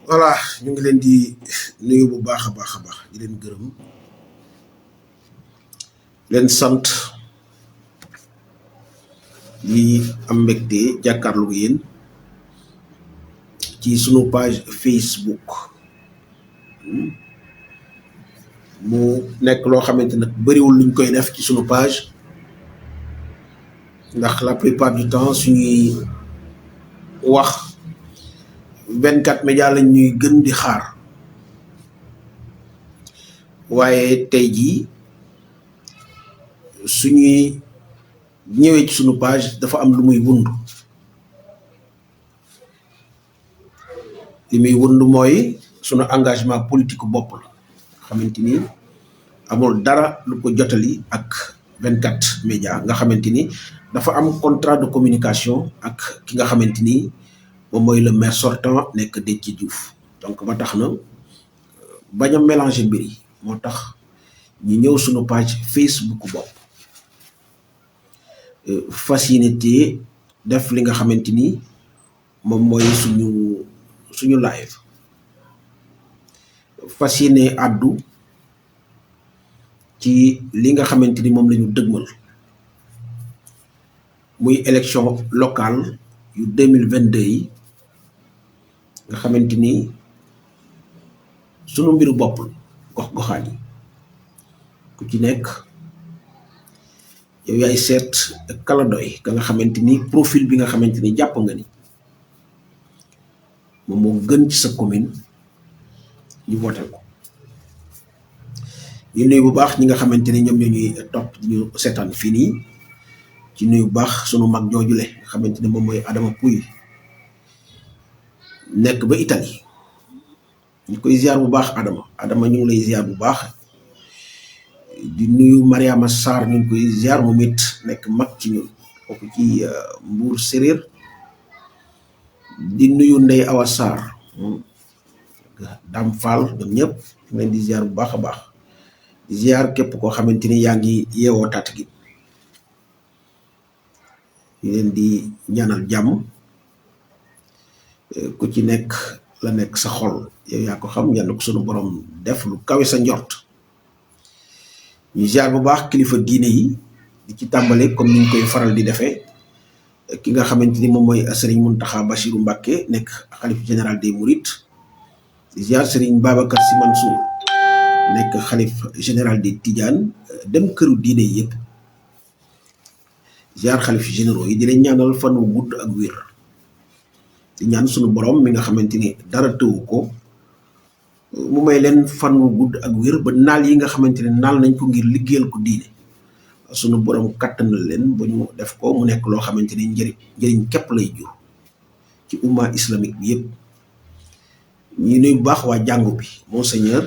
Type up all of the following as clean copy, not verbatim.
voilà ñu ngi leen di nuyu bu baax a baax di leen gërëm leen sant yi am mbégte jàkkaarloo yéen ci sunu page Facebook mu nekk loo xamante nag bëriwul luñ koy def ci sunu page ndax la plupart du temps suñuy wax 24 médias lañ ñuy gën di xaar waaye tey jii suñuy ñëwee ci sunu page dafa am lu muy wund li muy wund mooy sunu engagement politique bopp la xamante ni amul dara lu ko jotali ak 24 médias nga xamante ni dafa am contrat de communication ak ki nga xamante ni moom mooy le maire sortant nekk Déthié Diouf donc ba tax na bañ a mélanger mbir yi moo tax ñu ñëw sunu page Facebook bopp fas yéene te def li nga xamante ni moom mooy suñu live fas yéene àddu ci li nga xamante ni moom la ñu dëgmal muy élection locale yu 2022 yi nga xamante ni sunu mbiru bopp gox-goxaan yi ku ci nekk yow yaay seet kala doy ka nga xamante ni profil bi nga xamante ni jàpp nga ni moom moo gën ci sa commune ñu voté ko ñu nuyu bu baax ñi nga xamante ni ñoom ñoo ñuy topp ñu seetaan fii nii ci nuyu bu baax sunu mag joojule nga xamante ni moom mooy Adama Pouy nekk ba Italie ñu koy ziar bu baax Adama ñu ngi lay ziar bu baax di nuyu Mariama Sarr ñu ngi koy ziar moom it nekk mag ci ñun kooku ci Mbour Séréer di nuyu Ndey Awa Sarr Dame Fall ñoom ñëpp ñu leen di ziar bu baax a baax di ziar képp koo xamante ni yaa ngi yeewoo tat gi ñu leen di ñaanal jàmm ku ci nekk la nekk sa xol yow yaa ko xam yàlla ko sunu borom def lu kawe sa njort ñu ziar bu baax kilifa diine yi di ci tàmbale comme ni ñu koy faral di defee ki nga xamante ni moom mooy Serigne Mountakha Bassirou Mbacké nekk xalif général des Mourides di ziar Serigne Babacar Sy Mansour nekk xalif général des Tidiane dem këru diine yi yëpp ziar xalif généraux yi di leen ñaanal fan wu gudd ak wér di ñaan sunu borom mi nga xamante ni dara tëwu ko mu may leen fan wu gudd ak wér ba naal yi nga xamante ne naal nañ ko ngir liggéeyal ko diine sunu borom kattanal leen ba ñu def ko mu nekk loo xamante ni njëriñ képp lay jur ci umma islamique bi yëpp ñu nuy bu baax waa jàngu bi monseigneur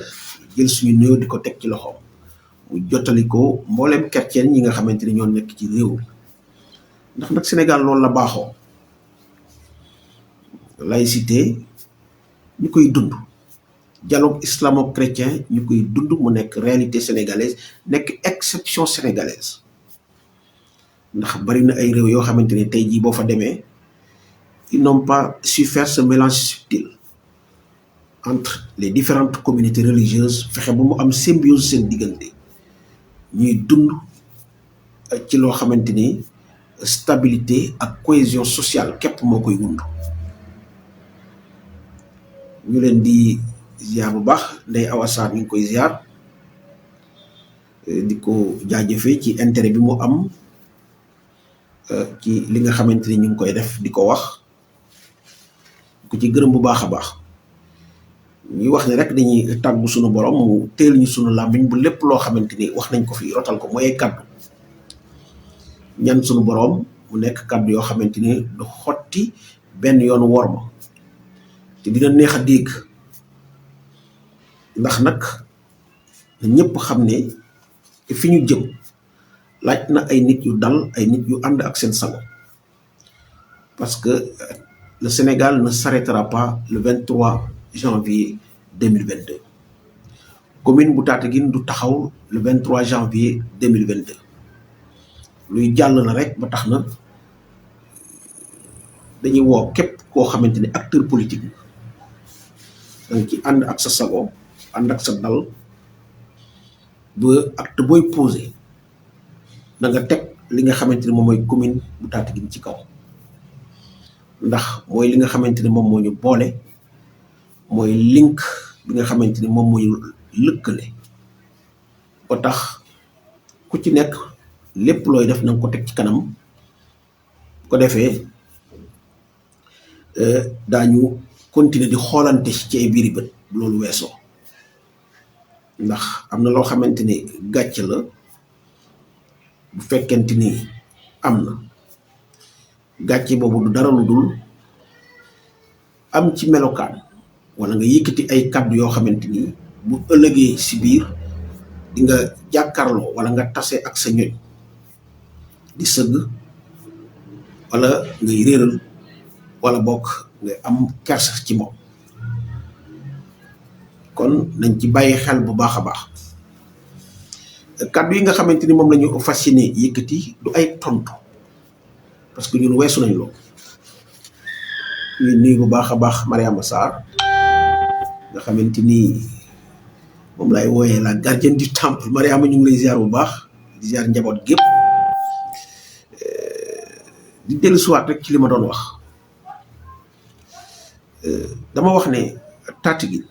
jël suñu nuyoo di ko teg ci loxoom mu jottali ko mbooleem chrétien ñi nga xamante ni ñoo nekk ci réew mi ndax nag Sénégal loolu la baaxoo laïcité ñu koy dund dialogue islamo-chrétien ñu koy dund mu nekk réalité sénégalaise nekk exception sénégalaise ndax bari na ay réew yoo xamante ne tey jii boo fa demee ils n'ont pas su faire ce mélange subtil entre les différentes communautés religieuses fexe ba mu am symbiose seen diggante ñuy dund ci loo xamante ni stabilité ak cohésion sociale képp moo koy wund ñu leen di ziar bu baax Ndey Awa Sarr ñu ngi koy ziar di ko jaajëfee ci intérêt bi mu am ci li nga xamante ni ñu ngi koy def di ko wax ku ci gërëm bu baax a baax ñuy wax ne rek dañuy tàggu sunu borom mu teel ñu sunu làmmiñ bu lépp loo xamante ni wax nañ ko fi rotal ko mooy kaddu ñaan sunu borom mu nekk kaddu yoo xamante ni du xotti benn yoon worma te dina neex a dégg ndax nag ñëpp xam ne fi ñu jëm laaj na ay nit yu dal ay nit yu ànd ak seen sago parce que le Sénégal ne s'arrêtera pas le 23 janvier 2022 commune bu Tataguine du taxaw le 23 janvier 2022 luy jàll la rek ba tax na dañuy woo képp koo xamante ne acteur politique danga ci ànd ak sa sago ànd ak sa dal ba acte booy posé da nga teg li nga xamante ne moom mooy commune bu Tataguine ci kaw ndax mooy li nga xamante ne moom moo ñu boole mooy link bi nga xamante ne moom mooy lëkkale ba tax ku ci nekk lépp looy def na nga ko teg ci kanam bu ko defee daañu continuer di xoolante ci ay biiri bët loolu weesoo ndax am na loo xamante ni gàcce la bu fekkente ni am na gàcce boobu du dara lu dul am ci melokaan wala nga yëkkati ay kàddu yoo xamante ni bu ëllëgee si biir di nga jàkkaarloo wala nga tase ak sa ñoñ di sëgg wala ngay réeral wala bokk nga am kersa ci moom kon nañ ci bàyyi xel bu baax a baax kàddu yi nga xamante ni moom la ñu fas yéene yëkkati du ay tontu parce que ñun weesu nañ loolu ñuy nuyu bu baax a baax Mariama Sarr nga xamante ni moom lay wooyee la gardienne du temple. Mariama ñu ngi lay ziar bu baax di ziar njaboot gépp di dellu siwaat rek ci li ma doon wax dama wax ne Tataguine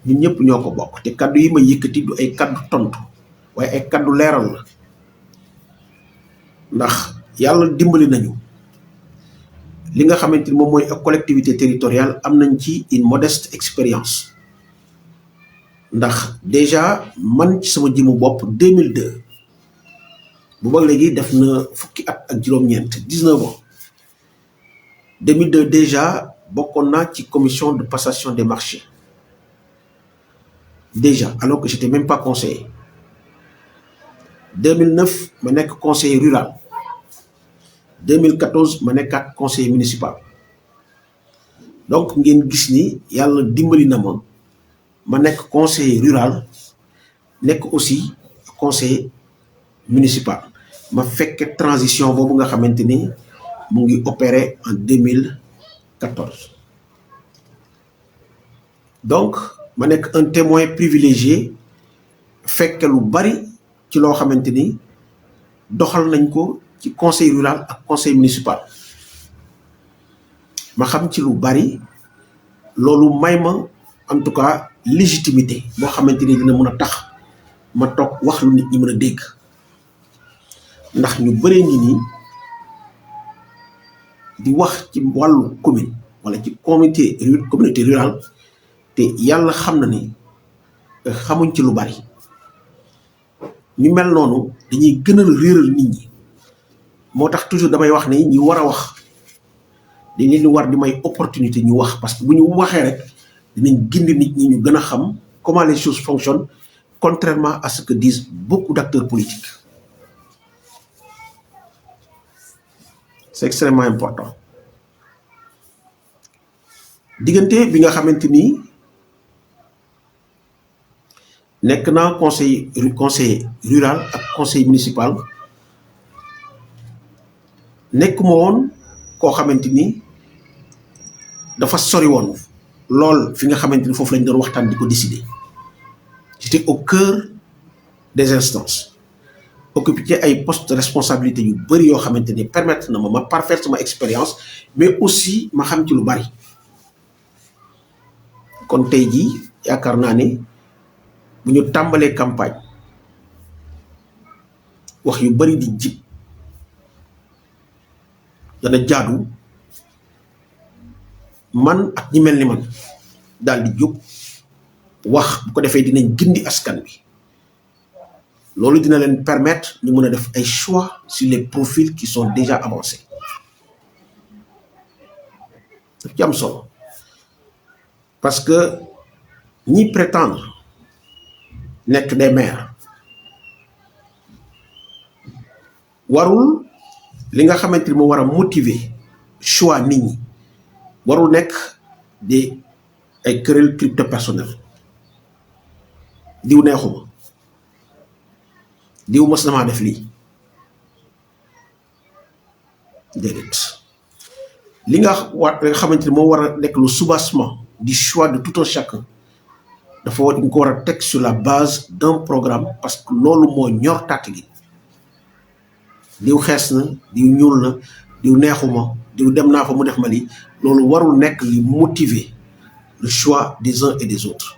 ñun ñëpp ñoo ko bokk te kaddu yi ma yëkkati du ay kaddu tontu waaye ay kaddu leeral la ndax yàlla dimbali nañu li nga xamante ni moom mooy collectivité territoriale am nañ ci une modeste expérience ndax déjà man ci sama jimu bopp 2002 bu ba léegi def na fukki at ak juróom-ñeent 19 ans 2002 déjà bokkoon naa ci commission de passation des marchés déjà alors que j'étais même pas conseiller 2009 ma nekk conseiller rural 2014 ma nekkaat conseiller municipal donc ngeen gis ni yàlla dimbali na ma nekk conseiller rural nekk aussi conseiller municipal ma fekke transition boobu nga xamante ni mu ngi opéré en 2014 donc ma nekk un témoin privilégié fekke lu bari ci loo xamante ni doxal nañ ko ci conseil rural ak conseil municipal ma xam ci lu bari loolu may ma en tout cas légitimité boo xamante ni dina mën a tax ma toog wax lu nit ñi mën a dégg ndax ñu bëree ngi nii di wax ci wàllu commune wala ci communauté rurale te yàlla xam na ni xamuñ ci lu bari ñu mel noonu dañuy gën a réeral nit ñi moo tax toujours damay wax ne ñi war a wax dañ leen di war di may opportunité ñu wax parce que bu ñu waxee rek dinañ gindi nit ñi ñu gën a xam comment les choses fonctionnent contrairement à ce que disent beaucoup d'acteurs politiques. C'est extrêmement important diggante bi nga xamante ni nekk naa conseil rural ak conseil municipal nekk ma woon koo xamante ni dafa sori woon lool fi nga xamante ni foofu lañ doon waxtaan di ko décider j'étais au cœur des instances occupé ay postes de responsabilité yu bëri yoo xamante ni permettre na ma parfaire sama expérience mais aussi ma xam ci lu bari kon tey jii yaakaar naa ne bu ñu tàmbalee campagne wax yu bari di jib dana jaadu man ak ñi mel ni man daal di jóg wax bu ko defee dinañ gindi askan bi loolu dina leen permettre ñu mën a def ay choix sur les profils qui sont déjà avancés daf ci am solo parce que ñi prétendre nekk des maires warul li nga xamante ni moo war a motiver choix nit ñi warul nekk di ay querelle crypto personnel diw neexuma diw mos na maa def lii déedéet li nga xamanteni mo wara nek le soubassement du choix de tout un chacun dafa war ko war a sur la base d'un programme parce que lolu mo ñor tàtt gi diw xess na diw ñuul na diw neexuma diw dem naa fa mu def ma lii loolu warul nekk li motiver le choix des uns et des autres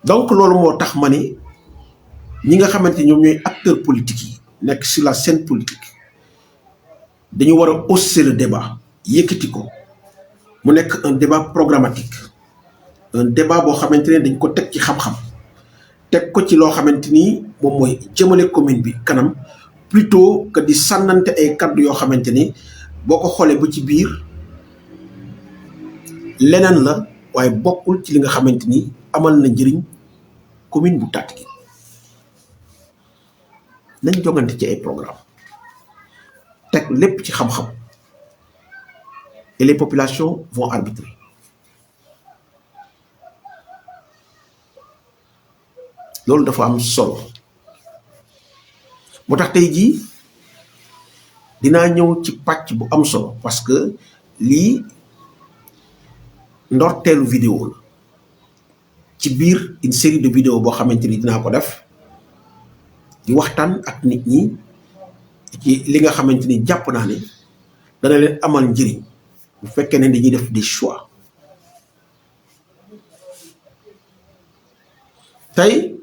donc loolu moo tax ma ni ñi nga xamante ñoom ñooy acteurs politiques yi nekk sur la scène politique dañu war a hausser le débat yëkkati ko mu nekk un débat programmatique un débat boo xamante ne dañ ko teg ci xam-xam teg ko ci loo xamante ni moom mooy jëmale commune bi kanam plutôt que di sànnante ay kaddu yoo xamante ni boo ko xoolee ba ci biir leneen la waaye bokkul ci li nga xamante ni amal na njëriñ commune bu Tataguine nañ jogante ci ay programme teg lépp ci xam-xam et les populations vont arbitrer loolu dafa am solo moo tax tey jii dinaa ñëw ci pàcc bu am solo parce que lii ndorteelu vidéo la ci biir une série de vidéos boo xamante ni dinaa ko def di waxtaan ak nit ñi ci li nga xamante ni jàpp naa ne dana leen amal njëriñ bu fekkee ne dañuy def des choix tey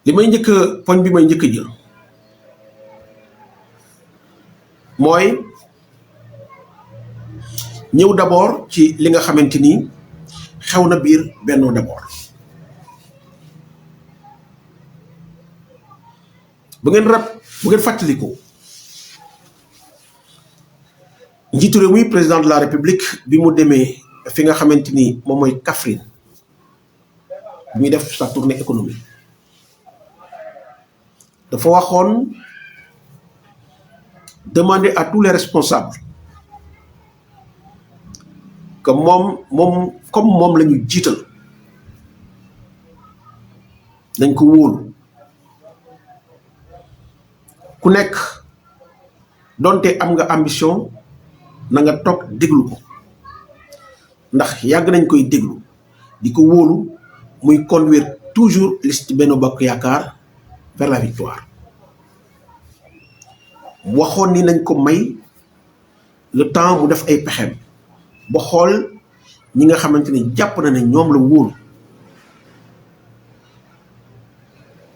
li may njëkk poñ bi may njëkk jël mooy ñëw d'abord ci li nga xamante ni xew na biir Benno d'abord bu ngeen fàttaliku njiitu réew mi président de la république bi mu demee fi nga xamante ni moom mooy Kaffrine bi muy def sa tournée économique dafa waxoon demander à tous les responsables que comme moom la ñu jiital dañ ko wóolu ku nekk donte am nga ambition na nga toog déglu ko ndax yàgg nañ koy déglu di ko wóolu muy conduire toujours liste Benno Bokk Yaakaar vers la victoire waxoon ni nañ ko may le temps mu def ay pexem ba xool ñi nga xamante ni jàpp na ne ñoom la wóolu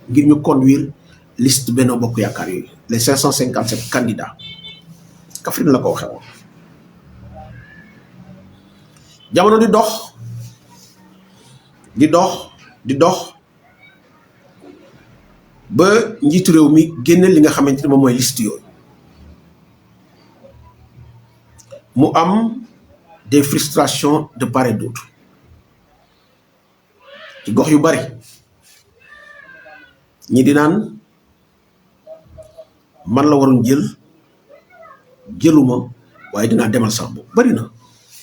ngir ñu conduire liste Benno Bokk Yaakaar yooyu les 557 candidats Kaffrine la ko waxee woon jamono di dox ba njiitu réew mi génne li nga xamante ni moom mooy liste yooyu mu am des frustrations de part et d'autre ci gox yu bari ñi di naan man la waroon jëluma waaye dinaa demal sama bopp bari na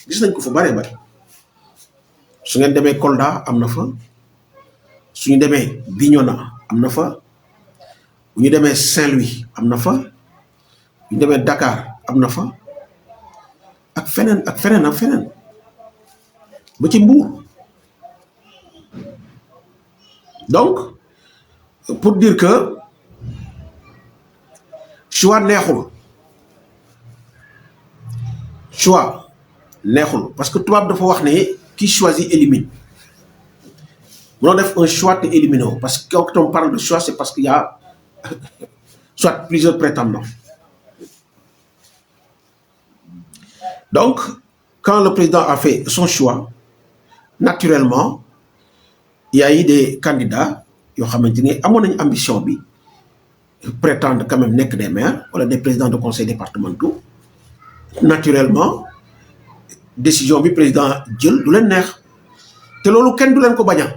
gis nañ ko fa bari su ngeen demee Kolda am na fa suñu demee Bignona am na fa bu ñu demee Saint-Louis am na fa bu ñu demee Dakar am na fa ak feneen ba ci Mbour donc pour dire que choix neexul parce que tubaab dafa wax ne qui choisit élimine munoo def un choix te éliminer parce que quand on parle de choix c'est parce qu'il y a soit plusieurs prétendants. Donc quand le président a fait son choix naturellement il y a eu des candidats yoo xamante ni amoon nañu ambition bi prétendent quand même nekk des maires wala des présidents de conseils départementaux naturellement décision bi président jël du leen neex te loolu kenn du leen ko baña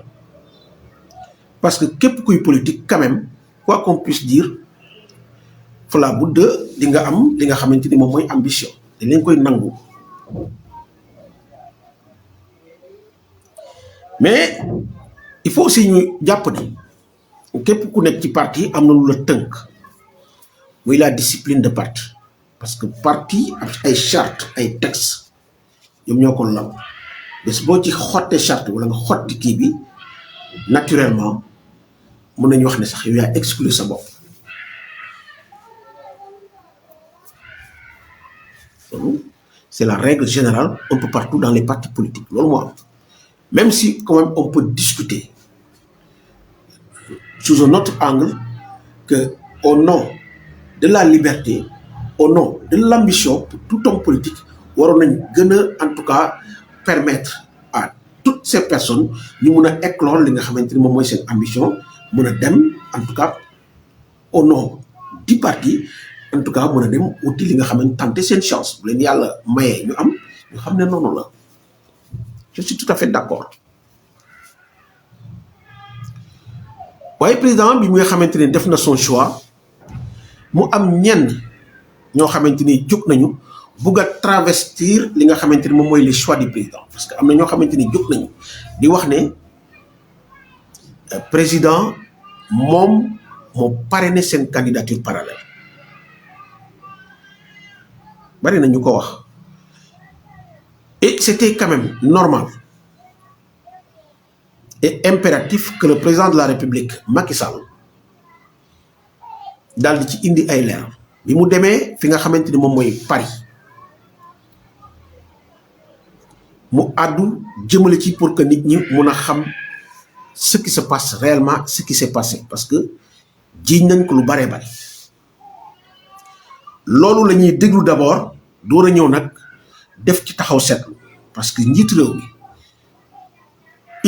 parce que képp kuy politique quand même quoi qu'on puisse dire fala budde di nga am li nga xamante ni moom mooy ambition dañ leen koy nangu mais il faut aussi ñu jàpp ni képp ku nekk ci parti am na lu la tënk muy la discipline de parti parce que parti ak ay charte ay texte ñoom ñoo ko lal bés boo ci xottee charte wala nga xotti kii bi naturellement mën nañu wax ne sax yow yaa exclure sa bopp c'est la règle générale un peu partout dans les partis politiques loolu moo am même si quand même on peut discuter sous un autre angle que au nom de la liberté au nom de l'ambition pour tout homme politique waroon nañ gën a en tout cas permettre à toutes ces personnes ñu mun a éclore li nga xamante ni moom mooy seen ambition mun a dem en tout cas au nom du parti en tout cas mën a dem wuti li nga xamante tenter seen chance bu leen yàlla mayee ñu am ñu xam ne noonu la je suis tout à fait d'accord waaye président bi nga xamante ni def na son choix mu am ñenn ñoo xamante ni jóg nañu bugg a travestir li nga xamante ni moom mooy les choix du président parce que am na ñoo xamante ni jóg nañu di wax ne président moom moo parrainé seen candidature parallèle bari na ñu ko wax et c'était quand même normal et impératif que le président de la République Macky Sall daal di ci indi ay leer bi mu demee fi nga xamante ni moom mooy Paris mu àddu jëmale ci pour que nit ñi mun a xam ce qui se passe réellement ce qui s'est passé parce que jiiñ nañ ko lu baree bari loolu la ñuy déglu d'abord door a ñëw nag def ci taxaw seetlu parce que njiitu réew mi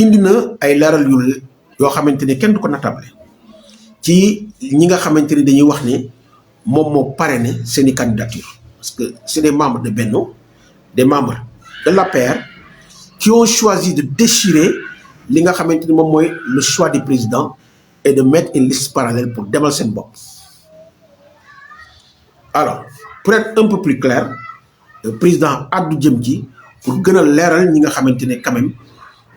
indi na ay leeral yoo xamante ne kenn du ko natable ci ñi nga xamante ni dañuy wax ne moom moo parrainé seeni candidature parce que c'est des membres de Benno des membres de l'APR qui ont choisi de déchirer li nga xamante ni moom mooy le choix du président et de mettre une liste parallèle pour demal seen bopp. Alors pour être un peu plus clair le président addu jëm ci pour gën a leeral ñi nga xamante ne quand même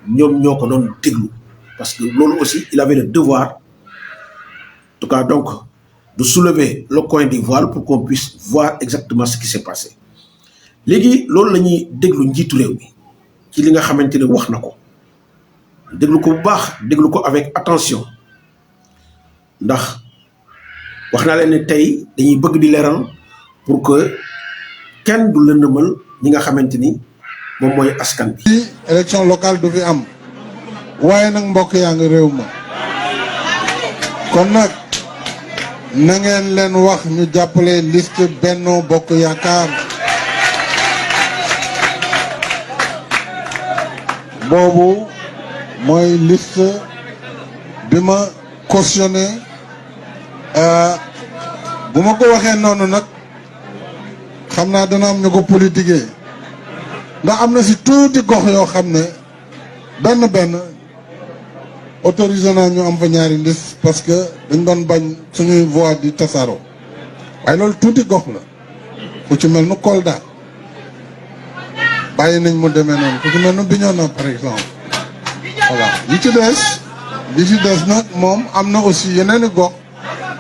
ñoom ñoo ko doon déglu parce que loolu aussi il avait le devoir en tout cas donc de soulever le coin du voile pour qu'on puisse voir exactement ce qui s'est passé léegi loolu la ñuy déglu njiitu réew mi ci li nga xamante ne wax na ko déglu ko bu baax déglu ko avec attention ndax wax naa leen ne tey dañuy bëgg di leeral pour que kenn du lëndëmal ñi nga xamante ni moom mooy askan bi. ci élection locale du fi am waaye nag mbokk yaa ngi réew ma kon nag na ngeen leen wax ñu jàppale liste Benno Bokk Yaakaar boobu mooy liste bi ma cautionné bu ma ko waxee noonu nag xam naa dana am ñu ko politiquer ndax am na si tuuti gox yoo xam ne benn autorisé naa ñu am fa ñaari liste parce que dañ doon bañ suñuy voix di tasaaroo waaye loolu tuuti gox la fu ci mel nu Kolda bàyyi nañ mu demee noonu fu ci mel nu Bignona par exemple voilà li ci des nag moom am na aussi yeneen i gox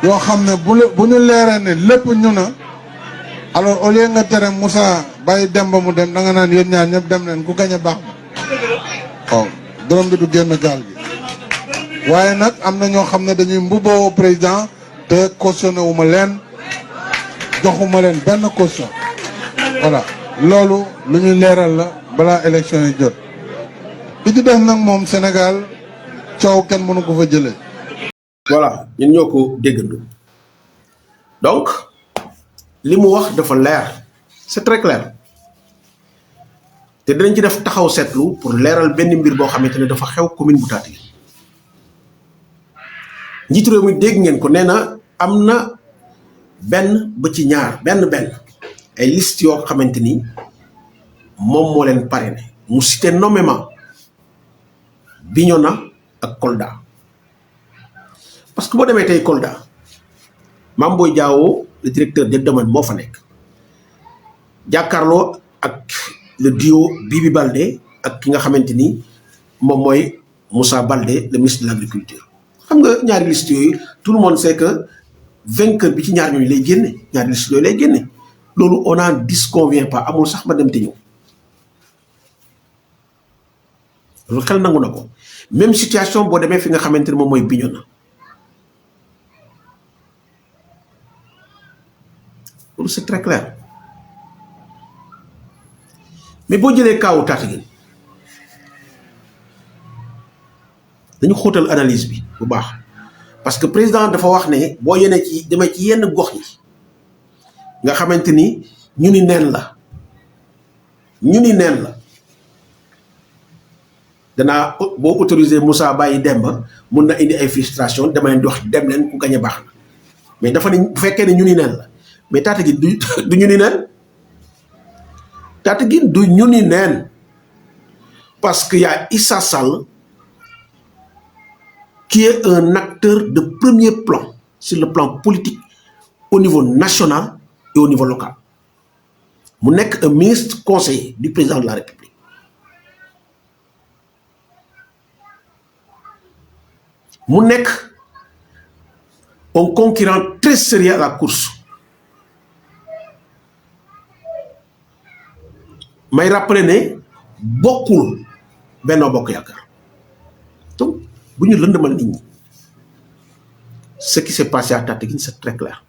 yoo xam ne bu ñu leeree ne lépp ñu na alors au lieu nga tere Moussa bàyyi Demba mu dem da nga naan yéen ñaar ñëpp dem leen ku gañ a baax na waaw dërëm bi du génn gaal gi waaye nag am na ñoo xam ne dañuy mbubboo président te cautionné wu ma leen joxuma leen benn caution voilà loolu lu ñuy leeral la balaa élection yi jot li ci def nag moom Sénégal coow kenn mënu ko fa jëlee. voilà ñun ñoo ko déggandoo donc li mu wax dafa leer c'est très clair te dinañ ci def taxaw seetlu pour leeral benn mbir boo xamante ne dafa xew commune bu Tataguine njiitu réew mi dégg ngeen ko nee na am na benn ba ci ñaar benn ay liste yoo xamante ni moom moo leen parrainé mu cité nommément Bignona ak Kolda parce que boo demee tey Kolda Mame Boye Diao le directeur des domaines moo fa nekk jàkkaarloo ak le duo Bibi Baldé ak ki nga xamante ni moom mooy Moussa Baldé le ministre de l'agriculture xam nga ñaari liste yooyu tout le monde sait que vainqueur bi ci ñaar ñooñu lay génne ñaari liste yooyu lay génne loolu on n'en disconvient pas amul sax ma dem te ñëw loolu xel nangu na ko même situation boo demee fi nga xamante ne moom mooy Bignona loolu c'est très clair mais boo jëlee kaawu Tataguine dañu xóotal analyse bi bu baax parce que président dafa wax ne boo yenee ci demee ci yenn gox yi nga xamante ni ñu ni neen la danaa boo autorisé Moussa bàyyi Demba mun na indi ay frustration dama leen di wax dem leen ku gañ a baax na mais dafa ne bu fekkee ne ñu ni neen la mais Tataguine du ñu ni neen Tataguine du ñu ni neen parce que y a Issa Sall qui est un acteur de premier plan sur le plan politique au niveau national et au niveau local mu nekk un ministre conseiller du président de la République mu nekk un concurrent très sérieux à la course may rappeler ne bokkul Benno Bokk Yaakaar donc bu ñu lëndëmal nit ñi ce qui s'est passé à Tataguine c'est très clair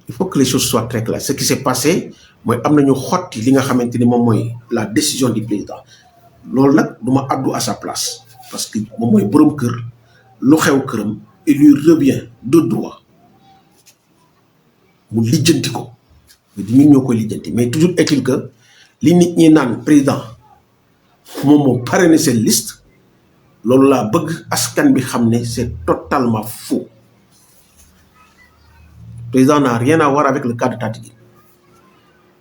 il faut que les choses soient très claires ce qui s'est passé mooy am nañu xotti li nga xamante ni moom mooy la décision du président loolu nag du ma addu à sa place parce que moom mooy borom kër lu xew këram il lui revient de droit mu lijjanti ko di ñun ñoo koy lijjanti mais toujours est-il que li nit ñi naan président moom moo parrainé seen liste loolu laa bëgg askan bi xam ne c'est totalement faux président n'a rien à voir avec le cas de Tataguine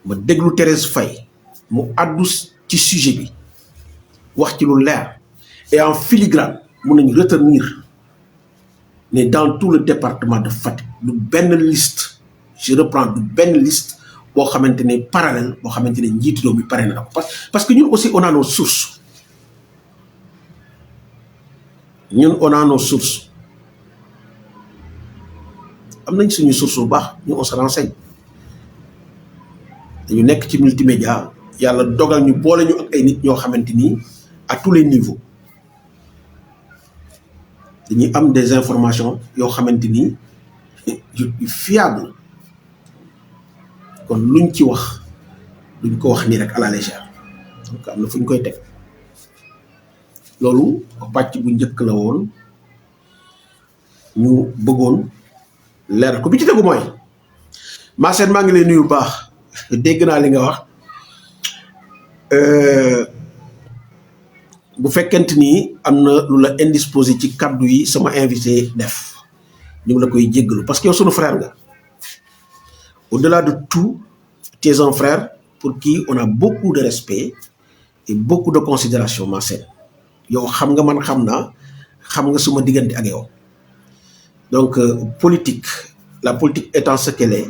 ma déglu Thérèse Faye mu àddu ci sujet bi wax ci lu leer et en filigrane mun nañu retenir ne dans tout le département de Fatick du benn liste je reprends du benn liste boo xamante ne parallèle boo xamante ne njiitu réew mi pare na ko parce que ñun aussi on a nos sources am nañ suñu source bu baax ñu on se renseigne dañu nekk ci multimédia yàlla dogal ñu boole ñu ak ay nit ñoo xamante ni à tous les niveaux dañuy am des informations yoo xamante ni yu fiable kon luñ ci wax duñ ko wax nii rek à la légère donc am na fu ñu koy teg loolu pàcc bu njëkk la woon ñu bëggoon leer ko bi ci tegu mooy Massène maa ngi lay nuyu bu baax dégg naa li nga wax bu fekkente ni am na lu la indisposé ci kaddu yi sama invité def ñu ngi la koy jéggalu parce que yow sunu frère nga au-delà de tout tu es un frère pour qui on a beaucoup de respect et beaucoup de considération Massène yow xam nga man xam naa xam nga suma diggante ak yow donc politique la politique étant ce qu'elle est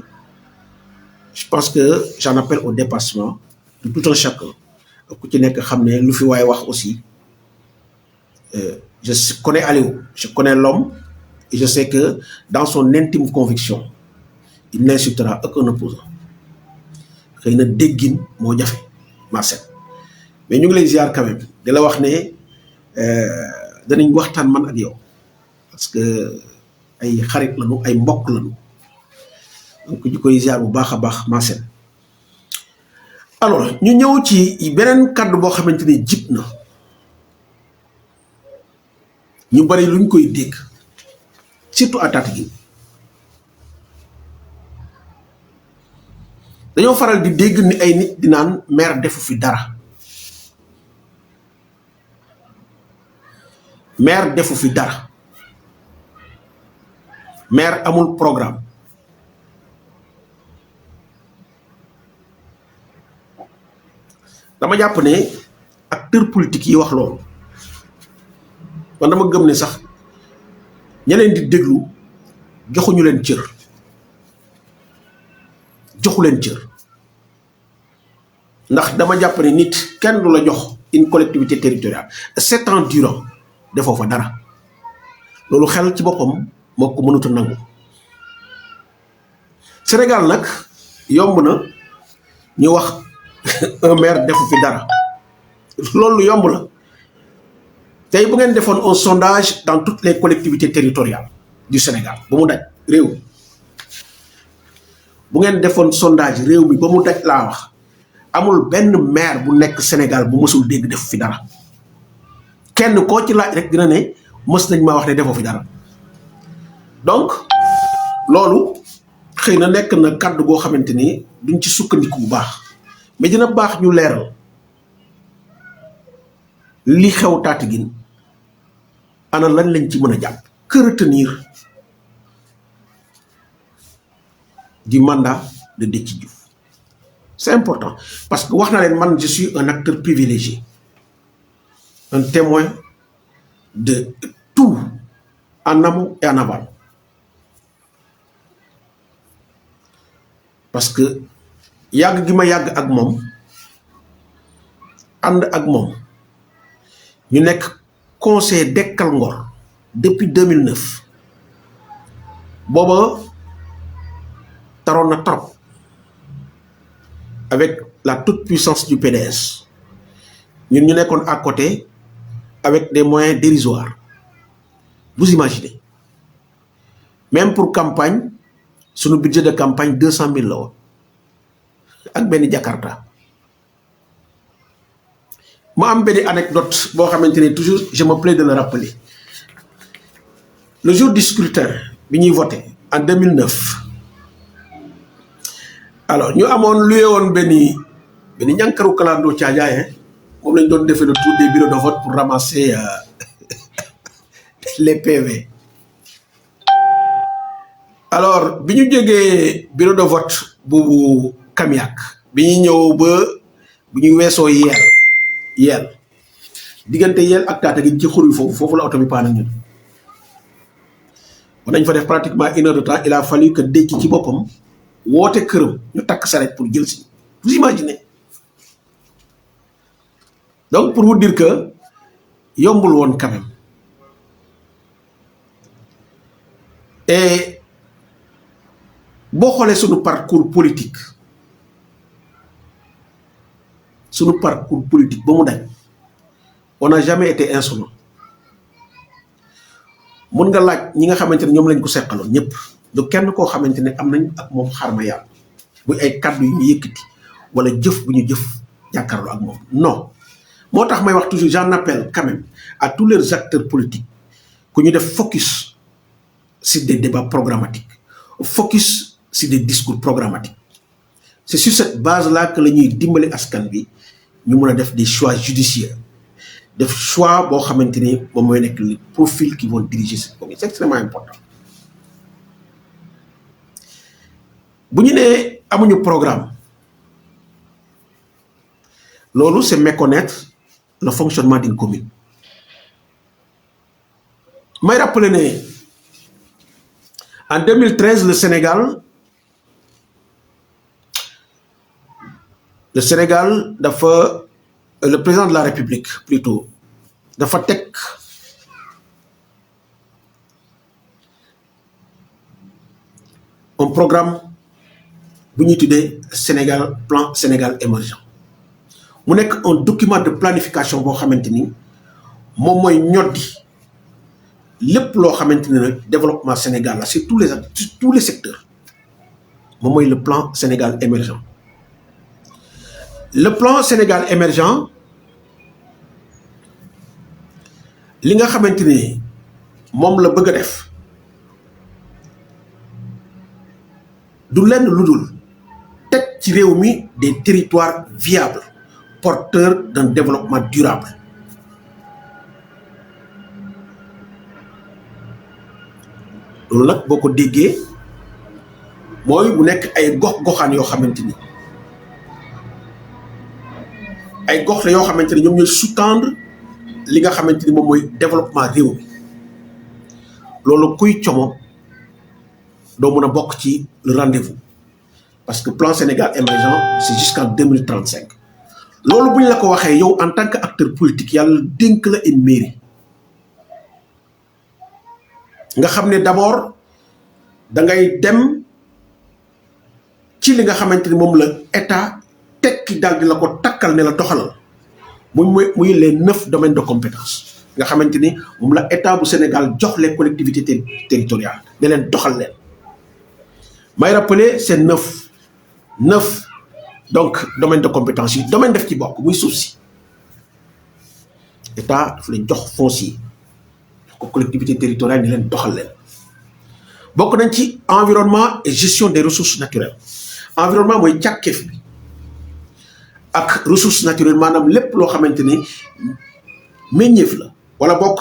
je pense que j'en appelle au dépassement de tout un chacun ku ci nekk xam ne lu fi waay wax aussi je connais Aliou je connais l'homme et je sais que dans son intime conviction il n'insultera aucun opposant xëy na déggin moo jafe Massène mais ñu ngi lay ziar quand même di la wax ne danañ waxtaan man ak yow parce que ay xarit lañu ay mbokk lañu donc ñu koy ziar bu baax a baax Massène alors ñu ñëw ci beneen kàddu boo xamante ni jib na ñu bari luñ koy dégg surtout à Tataguine dañoo faral di dégg ni ay nit di naan maire defu fi dara maire defu fi dara maire amul programme dama jàpp ne acteur politique yi wax loolu man dama gëm ne sax ñeneen di déglu joxuñu leen cër joxu leen cër ndax dama jàpp ne nit kenn du la jox une collectivité territoriale 7 ans durant defoo fa dara loolu xel ci boppam moo ko mënut a nangu Sénégal nag yomb na ñu wax un maire defu fi dara loolu yomb la tey bu ngeen defoon un sondage dans toutes les collectivités territoriales du Sénégal ba mu daj réew bu ngeen defoon sondage réew mi ba mu daj laa wax amul benn maire bu nekk Sénégal bu mësul dégg def fi dara kenn koo ci laaj rek dina ne mës nañ maa wax ne defoo fi dara donc loolu xëy na nekk na kàddu goo xamante ni duñ ci sukkandiku bu baax mais dina baax ñu leeral li xew Tataguine ana lan lañ ci mën a jàpp que retenir du mandat de Déthié Diouf c'est important parce que wax na leen man je suis un acteur privilégié un témoin de tout en amont et en aval parce que yàgg gi ma yàgg ak moom ànd ak moom ñu nekk conseil Dekkal Ngor depuis 2009 booba taroon na trop avec la toute puissance du PDS ñun ñu nekkoon à côté avec des moyens dérisoires vous imaginez même pour campagne suñu budget de campagne 200 000 la woon ak benn Jakarta ma am benn anecdote boo xamante ne toujours je me plais de le rappeler le jour du scrutin bi ñuy voté en 2009 alors ñu amoon luye woon benn ñànkaru kalandoo Thiadiaye moom lañ doon defee le tour des bureaux de vote pour ramasser les PV alors bi ñu jógee bureau de vote bu Kamiak bi ñuy ñëw ba bu ñuy weesoo yeel diggante yeel ak Tataguine ci xur yi foofu la oto bi paana ñun ba nañ fa def pratiquement 1 heure de temps il a fallu que Déthié ci boppam woote këram ñu takk saret pour jël si vous imaginez donc pour vous dire que yombul woon quand même et boo xoolee suñu parcours politique ba mu dañ on n'a jamais été insolent mun nga laaj ñi nga xamante ne ñoom lañ ko seqaloon ñëpp du kenn koo xamante ne am nañ ak moom xarma yàlla bu ay kàddu yu ñu yëkkati wala jëf bu ñu jëf jàkkaarloo ak moom non moo tax may wax toujours j'en appelle quand même à tous les acteurs politiques ku ñu def focus sur des débats programmatiques focus sur des discours programmatiques c'est sur cette base là que la ñuy dimbali askan bi ñu mën a def des choix judicieux def choix boo xamante ni moom mooy nekk le profil qui vont diriger cette commune c'est extrêmement important bu ñu nee amuñu programme loolu c'est méconnaître le fonctionnement d'une commune may rappeler ne en 2013 le Sénégal dafa le président de la République plutôt dafa teg un programme bu ñuy tuddee plan Sénégal émergent mu nekk un document de planification boo xamante ni moom mooy ñoddi lépp loo xamante ne nag développement Sénégal la sur tous les secteurs moom mooy le plan Sénégal émergent le plan Sénégal émergent li nga xamante ni moom la bëgg a def du lenn lu dul teg ci réew mi des territoires viables porteurs d'un développement durable loolu nag boo ko déggee mooy mu nekk ay gox-goxaan yoo xamante ni ay gox la yoo xamante ni ñoom ñooy sous-tendre li nga xamante ni moom mooy développement réew mi loolu kuy como doo mën a bokk ci le rendez-vous parce que plan Sénégal émergent c'est jusqu'en 2035 loolu buñ la ko waxee yow en tant que acteur politique yàlla dénk la une mairie nga xam ne d'abord da ngay dem ci li nga xamante ni moom la état tekki daal di la ko takkal ne la doxalal muy les 9 domaines de compétence nga xamante ni moom la état bu Sénégal jox les collectivités territoriales ne leen doxal leen may rappeler c'est 9 donc domaine de compétence yi domaine def ci bokk muy suuf si état daf leen jox foncier ko collectivité territoriale ni leen doxal leen bokk nañ ci environnement et gestion des ressources naturelles environnement mooy càkkeef bi ak ressources naturelles maanaam lépp loo xamante ni meññeef la wala bokk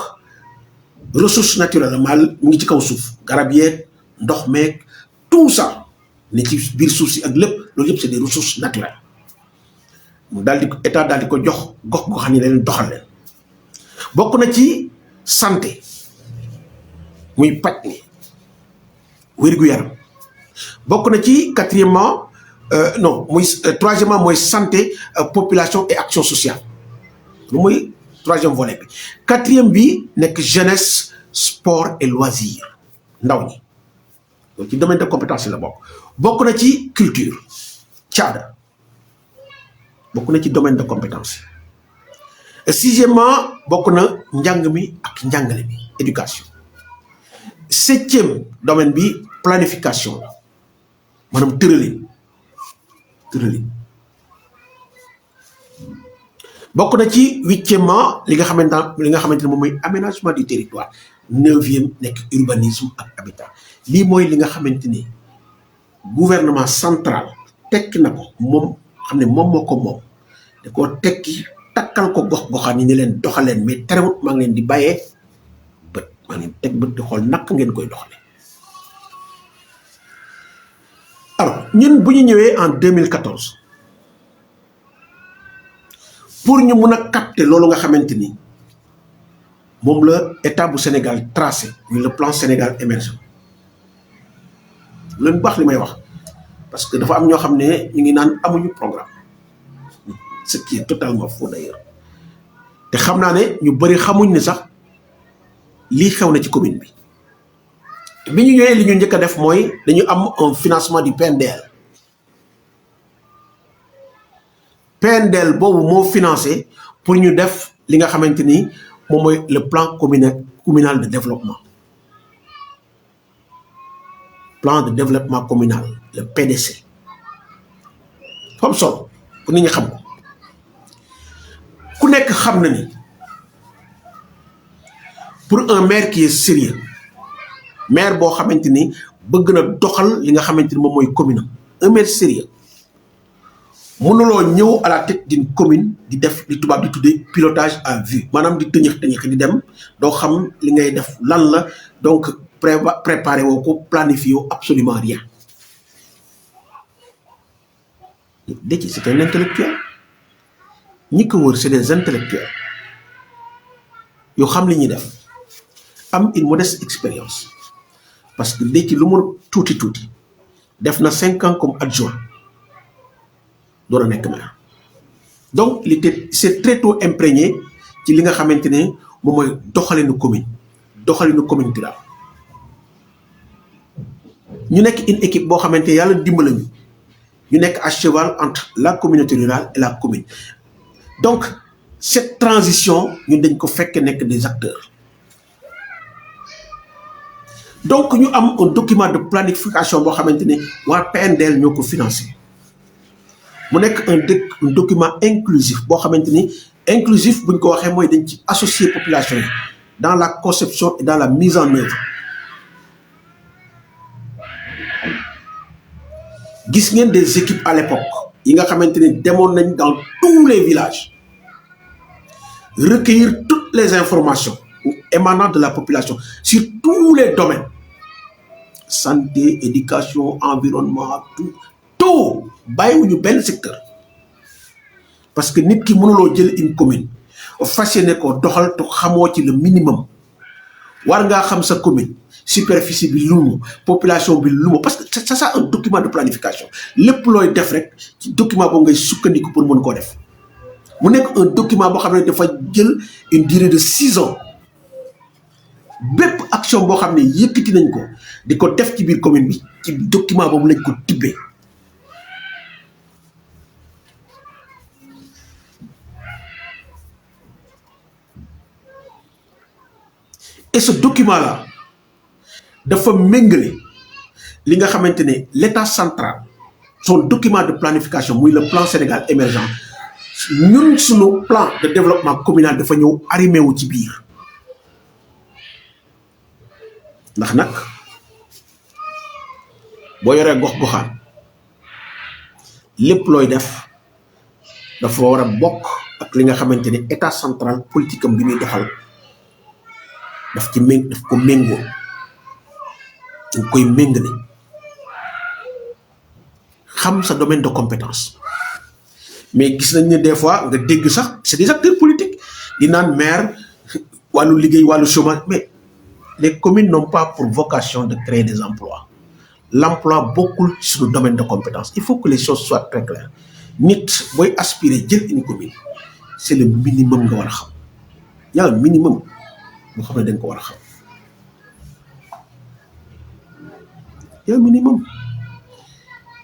ressources naturelles mal mu ngi ci kaw suuf garab yeeg ndox meeg tout ça ne ci biir suuf si ak lépp loolu yëpp c'est des ressources naturelles mu daal di état daal di ko jox gox goo xam ne leen doxal leen bokk na ci santé muy paj mi wér-gu-yaram bokk na ci quatrièmement troisièmement mooy santé population et action sociale lu mooy troisième volet bi quatrième bi nekk jeunesse sport et loisir ndaw ñi loolu ci domaine de compétence yi la bokk na ci culture caada bokk na ci domaine de compétence yi sixièmement bokk na njàng mi ak njàngale bi éducation septième domaine bi planification la maanaam tëralin bokk na ci huitièmement li nga xamante ne moom mooy aménagement du territoire neuvième nekk urbanisme ak habitat lii mooy li nga xamante ni gouvernement central tekki na ko moom xam ne moom moo ko moom da koo tekki takkal ko gox-goxaan yi ne leen doxaleen mais terewut maa ngi leen di bàyyee bët maa ngi leen teg bët di xool naka ngeen koy doxale alors ñun bu ñu ñëwee en 2014 pour ñu mun a capter loolu nga xamante ni moom la état bu Sénégal tracé muy le plan Sénégal émergent leen baax li may wax parce que dafa am ñoo xam ne ñu ngi naan amuñu programme ce qui est totalement faux d'ailleurs te xam naa ne ñu bëri xamuñ ne sax lii xew na ci commune bi ñu ñëwee li ñu njëkk a def mooy dañu am un financement du PNDL boobu moo financé pour ñu def li nga xamante ni moom mooy le plan communal de développement plan de développement communal le PDC comme solo pour nit ñi xam ko ku nekk xam na ni pour un maire qui est sérieux maire boo xamante ni bëgg na doxal li nga xamante ni moom mooy commune un maire sérieux mënuloo ñëw à la tête d'une commune di def li tubaab di tuddee pilotage à vue maanaam di tëñëx di dem doo xam li ngay def lan la donc préparer woo ko planifier woo absolument rien Déthié c'est un intellectuel ñi ko wër c'est des intellectuels yoo xam li ñuy def am une modeste expérience parce que Déthié lu mu tuuti def na 5 ans comme adjoint door a nekk maire donc c'est très tôt imprégné ci li nga xamante ne moom mooy doxalinu commune rurale ñu nekk une équipe boo xamante yàlla dimbala ñu nekk à cheval entre la communauté rurale et la commune donc cette transition ñun dañ ko fekk nekk des acteurs donc ñu am un document de planification boo xamante ne waa PNDL ñoo ko financé mu nekk un document inclusif boo xamante ni inclusif buñ ko waxee mooy dañ ci associer population yi dans la conception et dans la mise en œuvre gis ngeen des équipes à l'époque yi nga xamante ni demoon nañ dans tous les villages recueillir toutes les informations émanant de la population sur tous les domaines santé éducation environnement tout bàyyiwuñu benn secteur parce que nit ki mënuloo jël une commune fas yéene ko doxal te xamoo ci le minimum war ngaa xam sa commune superficie bi lumu population bi lumu parce que c'est ça un document de planification lépp looy def rek ci document boobu ngay sukkandiku pour mën koo def mu nekk un document boo xam ne dafa jël une durée de 6 ans bépp action boo xam ne yëkkati nañ ko di ko def ci biir commune bi ci document boobu lañ ko tibbee. Et ce document-là dafa méngale li nga xamante ne l'État central son document de planification muy le plan Sénégal émergent ñun suñu plan de développement communal dafa ñëw arrimé wu ci biir ndax nag boo yoree gox-goxaan lépp looy def dafa war a bokk ak li nga xamante ne État central politique am bi muy doxal daf ko méngoo dañ koy méngale xam sa domaine de compétence mais gis nañ ne des fois nga dégg sax c'est des acteurs politiques di naan maire wàllu liggéey wàllu chômage mais les communes n'ont pas pour vocation de créer des emplois l'emploi bokkul sur le domaine de compétence il faut que les choses soient très claires nit booy aspirer jël une commune c'est le minimum nga war a xam y a un minimum boo xam ne dañ ko war a xam y a un minimum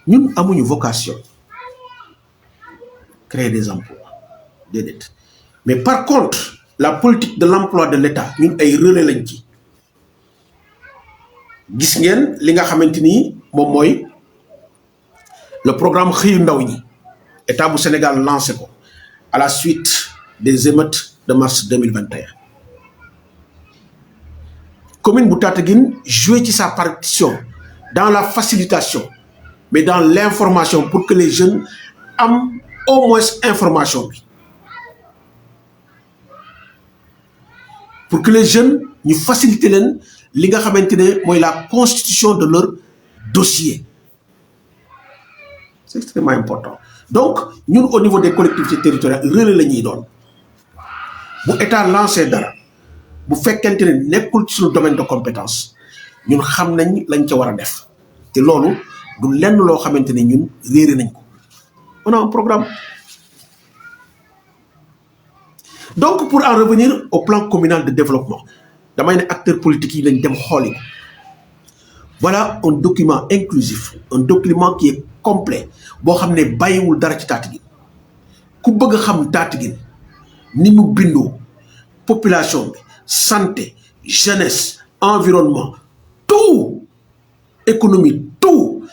ñun amuñu vocation créer des emplois déedéet mais par contre la politique de l'emploi de l'État ñun ay relais lañ ci gis ngeen li nga xamante ni moom mooy le programme xëyu ndaw ñi État bu Sénégal lancé ko à la suite des émeutes de mars 2021 commune bu Tataguine joué ci sa partition dans la facilitation mais dans l'information pour que les jeunes am au moins information bi pour que les jeunes ñu faciliter leen li nga xamante ne mooy la constitution de leur dossier c'est extrêmement important donc ñun au niveau des collectivités territoriales relais la ñuy doon bu état lancé dara bu fekkente ne nekkul ci suñu domaine de compétence ñun xam nañ lañ ca war a def te loolu du lenn loo xamante ne ñun réere nañ ko on a un programme donc pour en revenir au plan communal de développement damay ne acteurs politiques yi lañ dem xooli ko voilà un document inclusif un document qui est complet boo xam ne bàyyiwul dara ci Tataguine ku bëgg a xam Tataguine ni mu bindoo population bi santé jeunesse environnement tout économie tout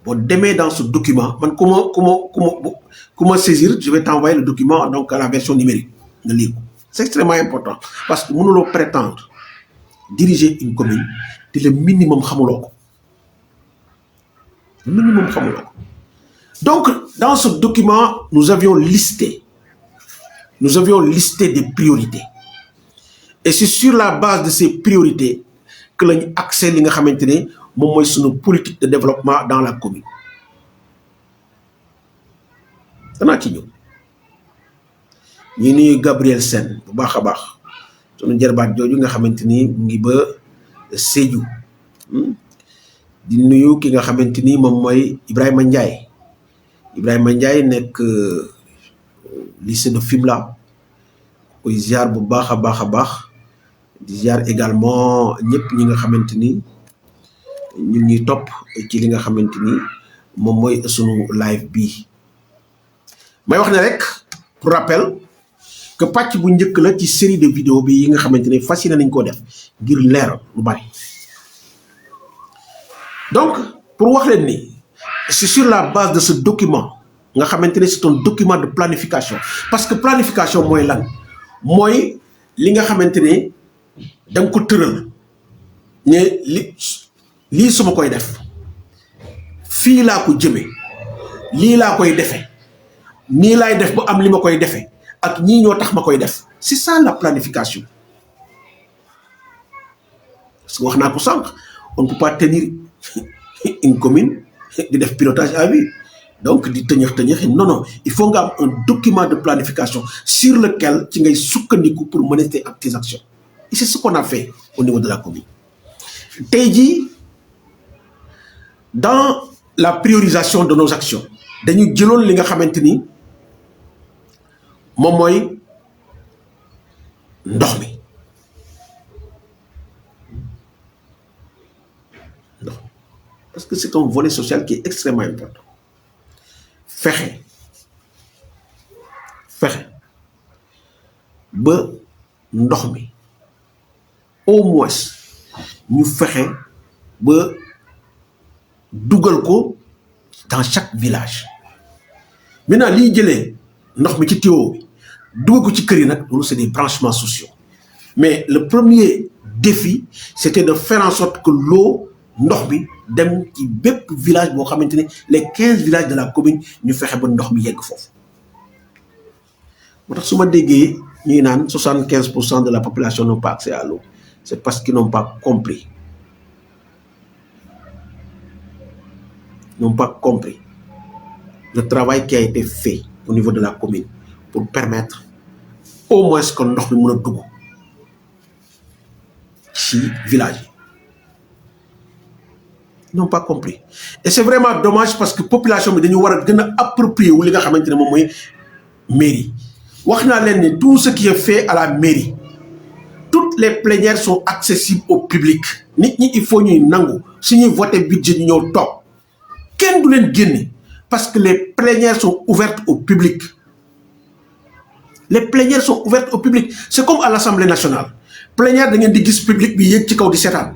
boo demee dans ce document man ku ma saisir je vais t'envoyer le document donc à la version numérique nga lire ko c'est extrêmement important parce que mënuloo prétendre diriger une commune te le minimum xamuloo ko le minimum xamuloo ko donc dans ce document nous avions listé des priorités et c'est sur la base de ces priorités que lañu accès li nga xamante ne moom mooy suñu politique de développement dans la commune danaa ci ñëw ñu nuyu Gabriel Sène bu baax a baax sunu jarbaat jooju nga xamante ni mu ngi ba Sédhiou di nuyu ki nga xamante ni moom mooy Ibrahima Ndiaye nekk lycée de Fimela koy ziar bu baax a baax di ziar également ñëpp ñi nga xamante ni ñu ngi topp ci li nga xamante ni moom mooy sunu live bi may wax ne rek pour rappel que pàcc bu njëkk la ci série de vidéos bi yi nga xamante ne fas yéene nañ koo def ngir leeral lu bari donc pour wax leen ni c'est sur la base de ce document nga xamante ne c'est un document de planification parce que planification mooy lan mooy li nga xamante ne da nga ko tëral ne lii su ma koy def fii laa ko jëme lii laa koy defee nii laay def ba am li ma koy defee ak ñii ñoo tax ma koy def c'est ça la planification parce que wax naa ko sànq on ne peut pas tenir une commune di def pilotage à vue donc di tëñëx non il faut nga am un document de planification sur lequel ci ngay sukkandiku pour mener tes actions et c'est ce qu'on a fait au niveau de la commune tey jii dans la priorisation de nos actions dañu jëloon li nga xamante ni moom mooy ndox mi parce que c'est un volet social qui est extrêmement important fexe ba ndox mi au moins ñu fexe ba dugal ko dans chaque village maintenant liy jëlee ndox mi ci tuyau bi dugal ko ci kër yi nag loolu c'est des branchements sociaux mais le premier défi c'était de faire en sorte que l'eau ndox bi dem ci bépp village boo xamante ni les 15 villages de la commune ñu fexe ba ndox mi yegg foofu moo tax su ma déggee ñuy naan 75% de la population n'ont pas accès à l'eau c'est parce qu'ils n'ont pas compris le travail qui a été fait au niveau de la commune pour permettre au moins que ndox mi mën a dugg ci village yi n'ont pas compris et c'est vraiment dommage parce que population bi dañu war a gën a approprier wu li nga xamante ne moom mooy mairie wax naa leen ni tout ce qui est fait à la mairie toutes les plénières sont accessibles au public nit ñi il faut ñuy nangu suñuy voter budget ñu ñëw toog kenn du leen génne parce que les plénières sont ouvertes au public c'est comme à l'Assemblée nationale plénière da ngeen di gis public bi yéeg ci kaw di seetaan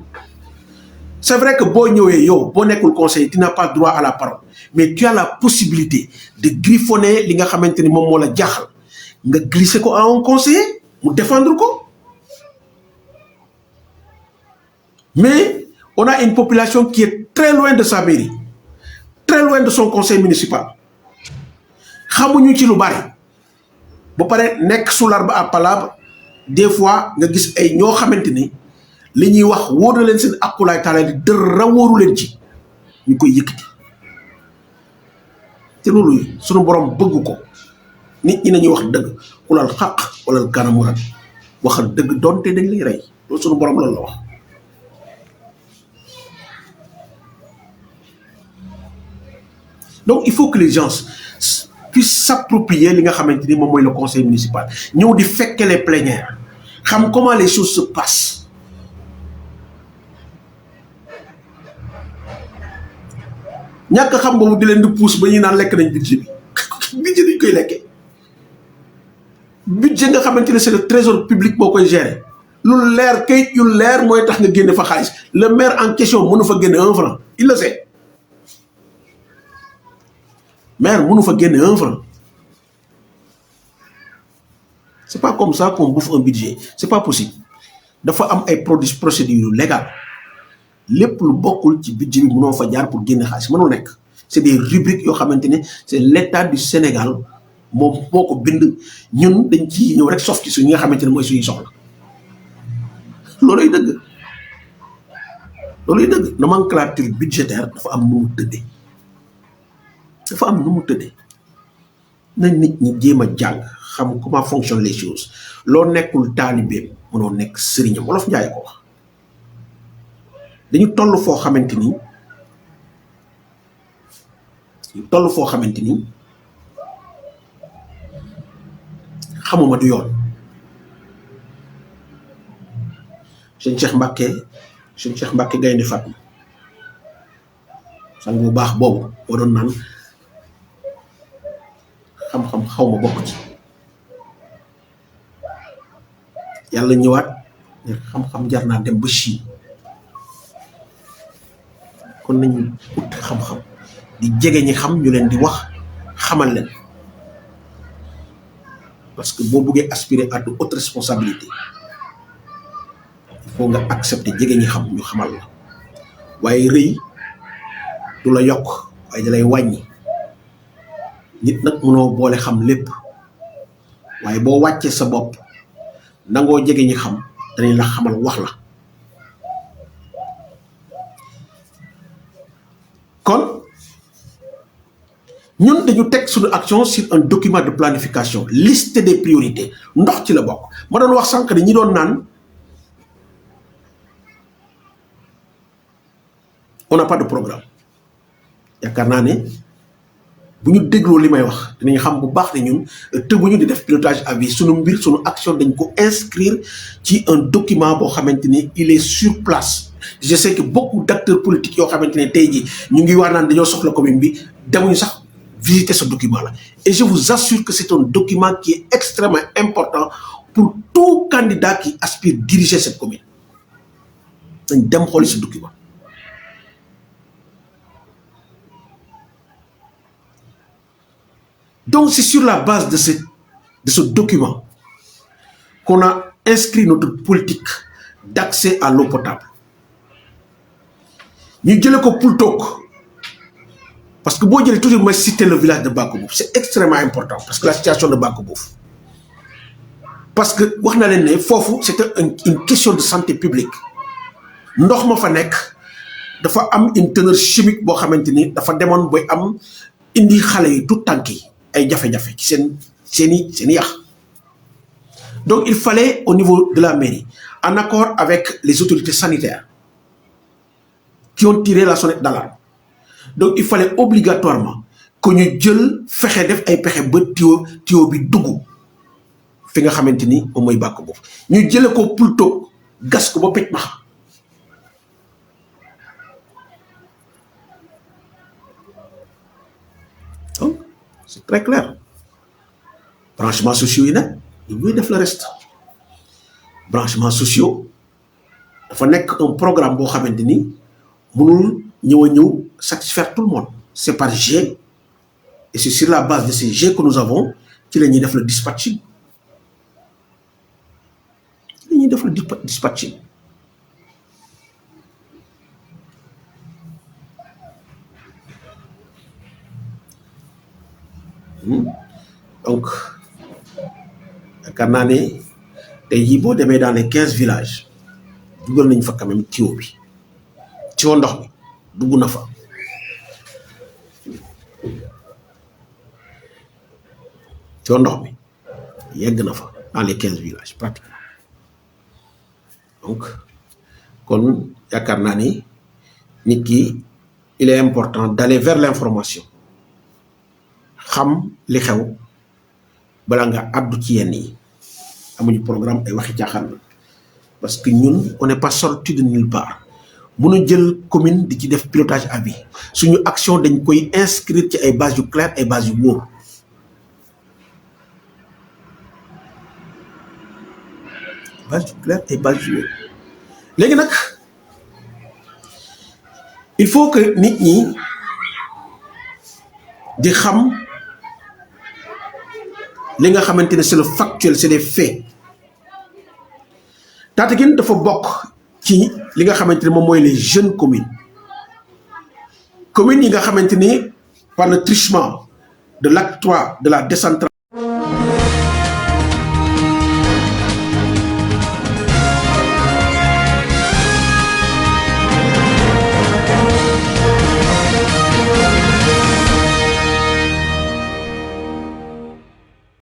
c'est vrai que boo ñëwee yow boo nekkul conseiller tu n'as pas droit à la parole mais tu as la possibilité de griffonner li nga xamante ni moom moo la jaaxal nga glisser ko à un conseiller mu défendre ko mais on a une population qui est très loin de sa mairie très loin de son conseil municipal xamuñu ci lu bari ba pare nekk sous l'arbre à palabre des fois nga gis ay ñoo xamante ni li ñuy wax wóor na leen seen akulaay taala di dara wóoru leen ci ñu koy yëkkati te loolu sunu borom bëgg ko nit ñi nañuy wax dëgg kulal xaq wala kanamuran waxal dëgg donte dañ lay rey loolu sunu borom loolu la wax donc il faut que les gens puissent s'approprier li nga xamante ni moom mooy le conseil municipal ñëw di fekke les plénières xam comment les choses se passent ñàkk xam boobu di leen di pousse ba ñuy naan lekk nañ budget bi budget dañ koy lekkee budget nga xamante ne c'est le trésor public boo koy gérer lu leer kayit yu leer mooy tax nga génne fa xaalis le maire en question mënu fa génne 1 franc il le sait maire mënu fa génne 1 franc c'est pas comme ça qu'on bouffe un budget c'est pas possible dafa am ay procédures légales lépp lu bokkul ci budget bi mënoo fa jaar pour génne xaalis mënul nekk c'est des rubriques yoo xamante ne c'est l'État du Sénégal moom moo ko bind ñun dañ ci ñëw rek sof ci suñu nga xamante ne mooy suñuy soxla looluy dëgg nomenclature budgétaire dafa am nu mu tëddee na nit ñi jéem a jàng xam comment fonctionnent les choses loo nekkul taalibeem mënoo nekk sëriñam wolof njaay ko wax dañu toll foo xamante ni xamuma du yoon sëñ Cheikh Mbacke Gaynde Fatma sang bu baax boobu boo doon naan xam-xam xaw ma bokk ci yàlla ñëwaat ne xam-xam jar naa dem ba Chine kon nañu ut xam-xam di jege ñi xam ñu leen di wax xamal leen parce que boo buggee aspirer à de hautes responsabilités il faut nga accepter jege ñi xam ñu xamal la waaye rëy du la yokk waaye da lay wàññi nit nag mënoo boole xam lépp waaye boo wàccee sa bopp nangoo jege ñi xam danañ la xamal wax la kon ñun dañu teg suñu action sur un document de planification liste des priorités ndox ci la bokk ma doon wax sànq ne ñi doon naan on n'a pas de programme yaakaar naa ne bu ñu dégloo li may wax dinañ xam bu baax ne ñun tëbuñu di def pilotage à vue sunu mbir sunu action dañ ko inscrire ci un document boo xamante ni il est sur place. Je sais que beaucoup d'acteurs politiques yoo xamante ne tey jii ñu ngi wax naan dañoo soxla commune bi demuñu sax visiter ce document là et je vous assure que c'est un document qui est extrêmement important pour tout candidat qui aspire diriger cette commune. dañ dem xooli ce document. Donc c'est sur la base de ce document qu'on a inscrit notre politique d'accès à l'eau potable. Nous jëlee ko Poultok parce que boo jëlee toujours mooy citer le village de Bakobouf, c'est extrêmement important parce que la situation de Bakobouf, parce que wax na leen ne foofu c'était une question de santé publique. Ndox ma fa nekk dafa am une teneur chimique boo xamante ni dafa demoon boy am indi xale yi tout tànk yi ay jafe-jafe ci seeni yax. Donc il fallait au niveau de la mairie, en accord avec les autorités sanitaires qui ont tiré la sonnette d'alarme, donc il fallait obligatoirement que ñu jël fexe def ay pexe ba tuyau bi dugg fi nga xamante ni moom mooy bàkk boobu ñu jële ko Poultok gas ko ba pecc max. Donc c'est très clair. Branchements sociaux yi nag ñu ngi def le reste. Branchements sociaux dafa nekk un programme boo xamante ni mënul ñëw satisfaire tout le monde. C'est par G et c'est sur la base de ces G que nous avons ci la ñuy def le dispatching. ci la ñuy def le dispatching. Donc yaakaar naa ne tey jii boo demee dans les 15 villages dugal nañ fa quand même tuyau bi tuyau ndox mi dugg na fa. tuyau ndox mi yegg na fa dans les 15 villages pratiquement. Donc kon yaakaar naa ni nit ki il est important d'aller vers l'information xam li xew bala nga addu ci yenn yi. amuñu programme ay waxi caaxaan la parce que ñun on n'est pas sorti de nulle part. mënu jël commune di ci def pilotage à vue suñu action dañ koy inscrire ci ay bases yu claires ay bases yu wóor. bases yu claires ay bases yu wóor léegi nag il faut que nit ñi di xam li nga xamante ne c'est le factuel, c'est des faits. Tataguine dafa bokk ci li nga xamante ne moom mooy les jeunes communes yi nga xamante ni par le truchement de l'acte 3 de la décentralisation